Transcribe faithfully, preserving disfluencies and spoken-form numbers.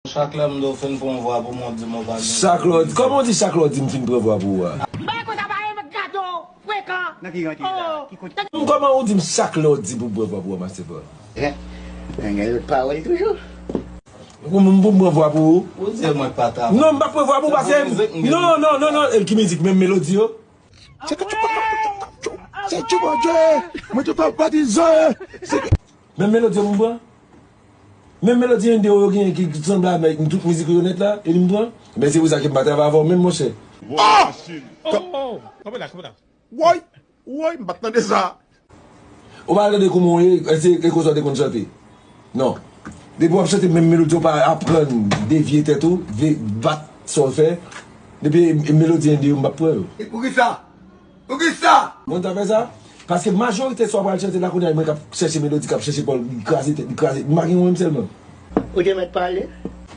Chak lè m di w fin pran vwa pou mwen, w di m ou pa gen. Chak lè w di, kòman w di chak lè w di m fin pran vwa pou ou a? Bagay konsa pa yon gado frekan. Nan ki rante la? Ki kote? Kòman ou di m chak lè w di pou m pran vwa pou ou a, Master Paul? Gen lòt pawòl toujou. Pou m, pou m pran vwa pou ou? Ou di mwen pa ta. Non, m pa pran vwa pou ou, paske. Non, non, non, non, e ki mizik, menm melodi yo? Se tchou, se tchou, Bondye. Mwen te pa patizan. Menm melodi yo m pran. Menm melodi Indio yo gen ki sanble avèk tout mizik yo nèt la, e li m pran. Men se pou sa ke m pa travay avè w menm, monchè. Oh! Kanpe la, kanpe la. Woy! Woy, m pa t tande sa. Ou pa tande kouman w ye, èske e konsa w te konn chante? Non. Depi w ap chante menm melodi, w pa aprann devye tèt ou, ve-, bat sa w fè. Depi e melodi Indio yo, m p ap pran yo. E poukisa? Poukisa? Mwen ta fè sa? Paske majorite sa w pral chante la kounye a, mwen k ap chèche melodi, k ap chèche pawòl, li kraze tèt, li kraze, m pa gen yon menm sèlman. Ou te mèt pale?